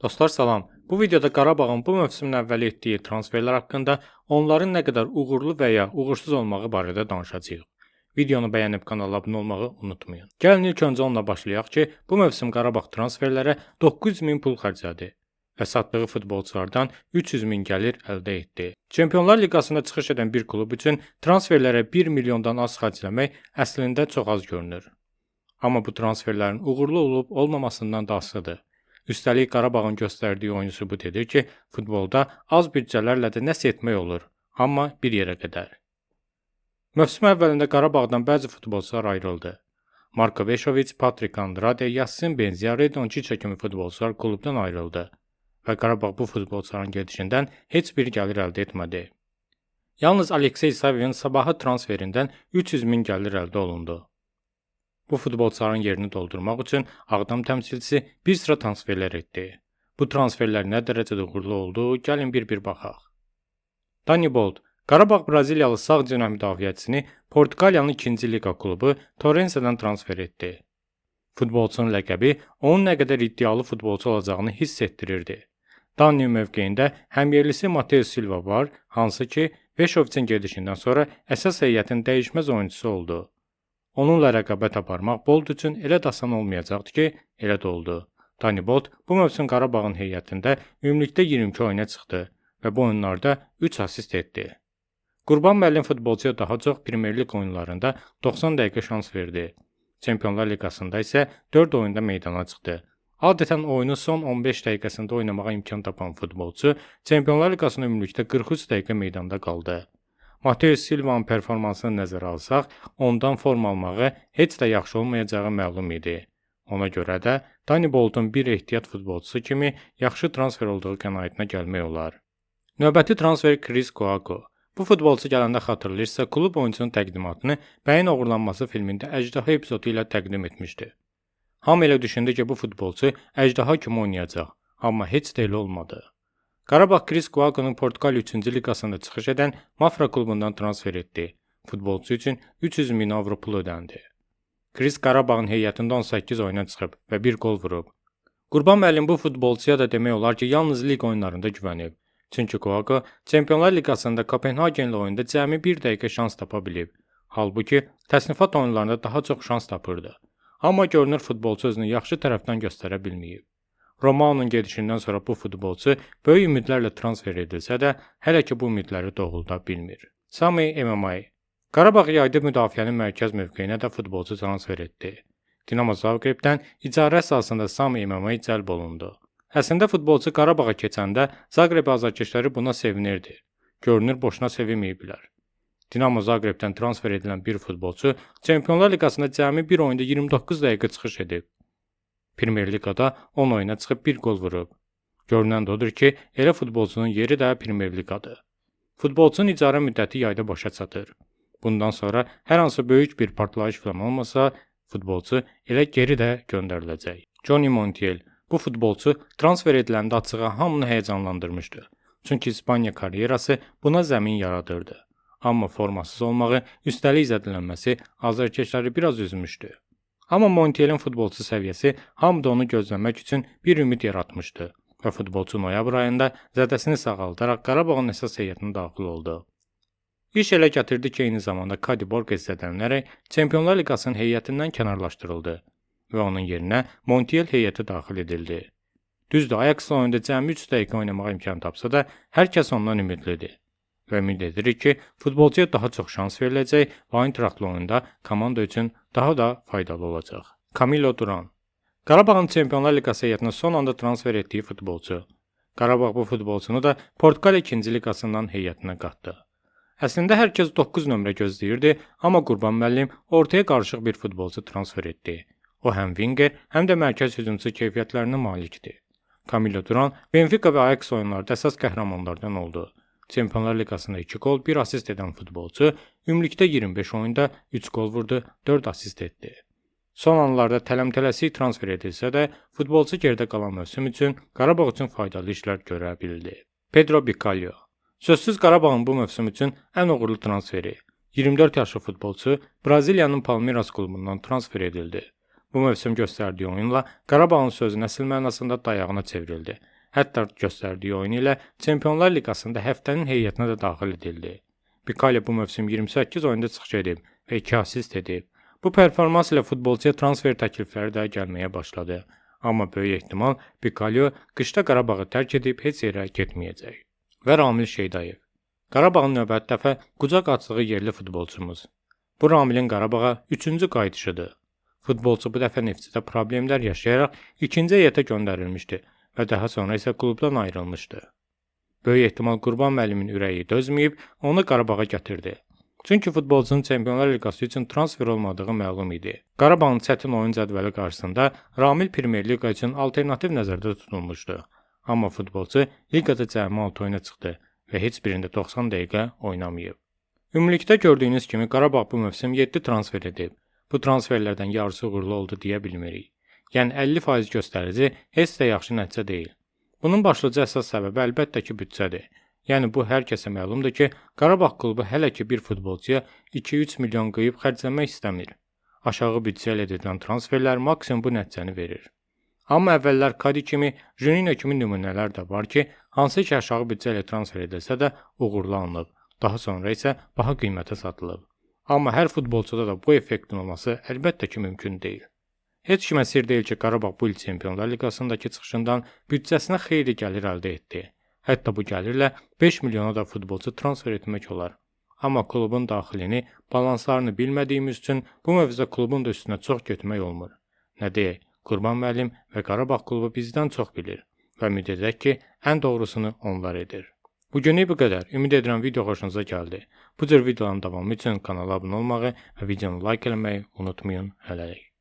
Dostlar, salam. Bu videoda Qarabağın bu mövsümün əvvəli etdiyi transferlər haqqında, onların nə qədər uğurlu və ya uğursuz olmağı barədə danışacağıq. Videonu bəyənib kanala abunə olmağı unutmayın. Gəlin ilk öncə onunla başlayaq ki, bu mövsüm Qarabağ transferlərə 900 min pul xərclədi və satdığı futbolçulardan 300 min gəlir əldə etdi. Çempionlar Liqasında çıxış edən bir klub üçün transferlərə 1 milyondan az xərcləmək əslində çox az görünür. Amma bu transferlərin uğurlu olub olmamasından da asılıdır. Üstəlik Qarabağın göstərdiyi oyun sübut edir ki, futbolda az büdcələrlə də nəsə etmək olur, amma bir yerə qədər. Mövsüm əvvəlində Qarabağdan bəzi futbolçular ayrıldı. Marko Veşoviç, Patrik Andrade, Yassin Benzia, Redon Çiça kimi futbolçular klubdan ayrıldı və Qarabağ bu futbolçuların gedişindən heç bir gəlir əldə etmədi. Yalnız Aleksey Savin sabahı transferindən 300 min gəlir əldə olundu. Bu futbolçuların yerini doldurmaq üçün Ağdam təmsilçisi bir sıra transferlər etdi. Bu transferlər nə dərəcədə uğurlu oldu, gəlin bir-bir baxaq. Dani Bolt. Qarabağ Braziliyalı sağ cinah müdafiəçisini Portuqaliyanın ikinci liqa klubu Torrensedən transfer etdi. Futbolçunun ləqəbi onun nə qədər iddialı futbolçu olacağını hiss etdirirdi. Dani mövqeyində həmyerlisi Mateus Silva var, hansı ki Veşovicin gedişindən sonra əsas heyətin dəyişməz oyunçusu oldu. Onunla rəqabət aparmaq Bolt üçün elə də asan olmayacaqdı ki, elə də oldu. Dani Bolt bu mövsüm Qarabağın heyətində ümumilikdə 22 oyuna çıxdı və bu oyunlarda 3 assist etdi. Qurban müəllim futbolçuya daha çox Premyer Liq oyunlarında 90 dəqiqə şans verdi. Çempionlar Liqasında isə 4 oyunda meydana çıxdı. Adətən oyunun son 15 dəqiqəsində oynamağa imkan tapan futbolçu Çempionlar Liqasında ümumilikdə 43 dəqiqə meydanda qaldı. Mateus Silva'nın performansını nəzərə alsaq, ondan forma almağı heç də yaxşı olmayacağı məlum idi. Ona görə də Dani Boltun bir ehtiyat futbolçusu kimi yaxşı transfer olduğu qənaətinə gəlmək olar. Növbəti transfer Chris Kouakou. Bu futbolçu gələndə xatırlayırsa, klub oyunçunun təqdimatını Bəyin oğurlanması filmində əjdaha epizodu ilə təqdim etmişdi. Hamı elə düşündü ki, bu futbolçu əjdaha kimi oynayacaq, amma heç də elə olmadı. Qarabağ Chris Kouakou'nun Portuqaliya 3-cü liqasında çıxış edən Mafra klubundan transfer etdi. Futbolçu üçün 300 min avro pul ödəndi. Chris Qarabağın heyətində 18 oyuna çıxıb və bir qol vurub. Qurban müəllim bu futbolçuya da demək olar ki, yalnız liq oyunlarında güvənib. Çünki Kouakou Çempionlar Liqasında Kopenhagenlə oyunda cəmi bir dəqiqə şans tapa bilib. Halbuki təsnifat oyunlarında daha çox şans tapırdı. Amma görünür futbolçu özünü yaxşı tərəfdən göstərə bilməyib. Romanın gedişindən sonra bu futbolçu böyük ümidlərlə transfer edilsə də, hələ ki bu ümidləri doğrulda bilmir. Sami MMA. Qarabağ yayda müdafiənin mərkəz mövqeyinə də futbolçu transfer etdi. Dinamo Zagrebdən icarə əsasında Sami MMA cəlb olundu. Əslində futbolçu Qarabağa keçəndə Zagreb azarkeşləri buna sevinirdi. Görünür boşuna sevinməyiblər. Dinamo Zagrebdən transfer edilən bir futbolçu Çempionlar Liqasında cəmi bir oyunda 29 dəqiqə çıxış edib. Premyer Liqada 10 oyuna çıxıb bir qol vurub. Görünən də odur ki, elə futbolçunun yeri də Premyer Liqadır. Futbolçunun icarə müddəti yayda başa çatır. Bundan sonra hər hansı böyük bir partlayış falan olmasa, futbolçu elə geri də göndəriləcək. Johnny Montiel. Bu futbolçu transfer ediləndə açığa hamını həyəcanlandırmışdı. Çünki İspaniya karyerası buna zəmin yaradırdı. Amma formasız olmağı, üstəlik zədələnməsi azarkeşləri biraz üzmüşdü. Amma Montielin futbolçu səviyyəsi hamıda onu gözləmək üçün bir ümid yaratmışdı və futbolçu noyabr ayında zədəsini sağaldaraq Qarabağın əsas heyətinə daxil oldu. İş elə gətirdi ki, eyni zamanda Kadi Borges zədələnərək Çempionlar Liqasının heyətindən kənarlaşdırıldı və onun yerinə Montiel heyətə daxil edildi. Düzdür, Ajax oyunda cəmi 3 dəqiqə oynamağa imkan tapsa da, hər kəs ondan ümidlidir. Və ümid edirik ki, futbolçuya daha çox şans veriləcək və Eintrachtla oyunda komanda üçün daha da faydalı olacaq. Camilo Duran. Qarabağın Çempionlar Liqası heyətinə son anda transfer etdiyi futbolçu. Qarabağ bu futbolçunu da Portuqaliya 2-ci liqasından heyətinə qatdı. Əslində hər kəs 9 nömrə gözləyirdi, amma Qurban müəllim ortaya qarışıq bir futbolçu transfer etdi. O həm winger, həm də mərkəz hücumçu keyfiyyətlərinə malikdir. Camilo Duran Benfica və Ajax oyunlarında əsas qəhrəmanlardan oldu. Çempionlar Liqasında 2 qol, 1 assist edən futbolçu ümumilikdə 25 oyunda 3 qol vurdu, 4 assist etdi. Son anlarda tələm-tələsik transfer edilsə də, futbolçu geridə qalan mövsüm üçün Qarabağ üçün faydalı işlər görə bildi. Pedro Bicalho. Sözsüz Qarabağın bu mövsüm üçün ən uğurlu transferi. 24 yaşlı futbolçu Braziliyanın Palmeiras klubundan transfer edildi. Bu mövsüm göstərdiyi oyunla Qarabağın sözünün əsl mənasında dayağına çevrildi. Hətta göstərdiyi oyunu ilə Çempionlar Liqasında həftənin heyətinə də daxil edildi. Bikali bu mövsüm 28 oyunda çıxış edib və 2 assist edib. Bu performans ilə futbolçuya transfer təklifləri də gəlməyə başladı. Amma böyük ehtimal Bikali qışda Qarabağı tərk edib heç yerə getməyəcək. Və Ramil Şeydayev. Qarabağın növbəti dəfə qucaq açdığı yerli futbolçumuz. Bu Ramilin Qarabağa 3-cü qayıdışıdır. Futbolçu bu dəfə Neftçidə problemlər yaşayaraq ikinci heyətə göndərilmişdi və daha sonra isə klubdan ayrılmışdı. Böyük ehtimal Qurban müəllimin ürəyi dözməyib, onu Qarabağa gətirdi. Çünki futbolçunun Çempionlar Liqası üçün transfer olmadığı məlum idi. Qarabağın çətin oyun cədvəli qarşısında Ramil Premyer Liqa üçün alternativ nəzərdə tutulmuşdu. Amma futbolçu liqada cəmi 6 oyuna çıxdı və heç birində 90 dəqiqə oynamayıb. Ümumilikdə gördüyünüz kimi Qarabağ bu mövsüm 7 transfer edib. Bu transferlərdən yarısı uğurlu oldu deyə bilmirik. Yəni 50% göstərici heç də yaxşı nəticə deyil. Bunun başlıca əsas səbəbi əlbəttə ki, büdcədir. Yəni bu hər kəsə məlumdur ki, Qarabağ klubu hələ ki bir futbolçuya 2-3 milyon qıyıb xərcləmək istəmir. Aşağı büdcə ilə edilən transferlər maksimum bu nəticəni verir. Amma əvvəllər Kadi kimi, Juninho kimi nümunələr də var ki, hansı ki aşağı büdcə ilə transfer edilsə də uğurlu alınıb, daha sonra isə baha qiymətə satılıb. Amma hər futbolçuda da bu effektin olması əlbəttə ki mümkün deyil. Heç kimə sir deyil ki, Qarabağ bu il Çempionlar Liqasındakı çıxışından büdcəsinə xeyli gəlir əldə etdi. Hətta bu gəlirlə 5 milyona da futbolçu transfer etmək olar. Amma klubun daxilini, balanslarını bilmədiyimiz üçün bu mövzuda klubun da üstünə çox getmək olmur. Nə deyək, Qurban müəllim və Qarabağ klubu bizdən çox bilir və ümid edək ki, ən doğrusunu onlar edir. Bugünlük bu qədər. Ümid edirəm video xoşunuza gəldi. Bu cür videoların davamı üçün kanala abunə olmağı və videonu like eləməyi unutmayın. Hələlik.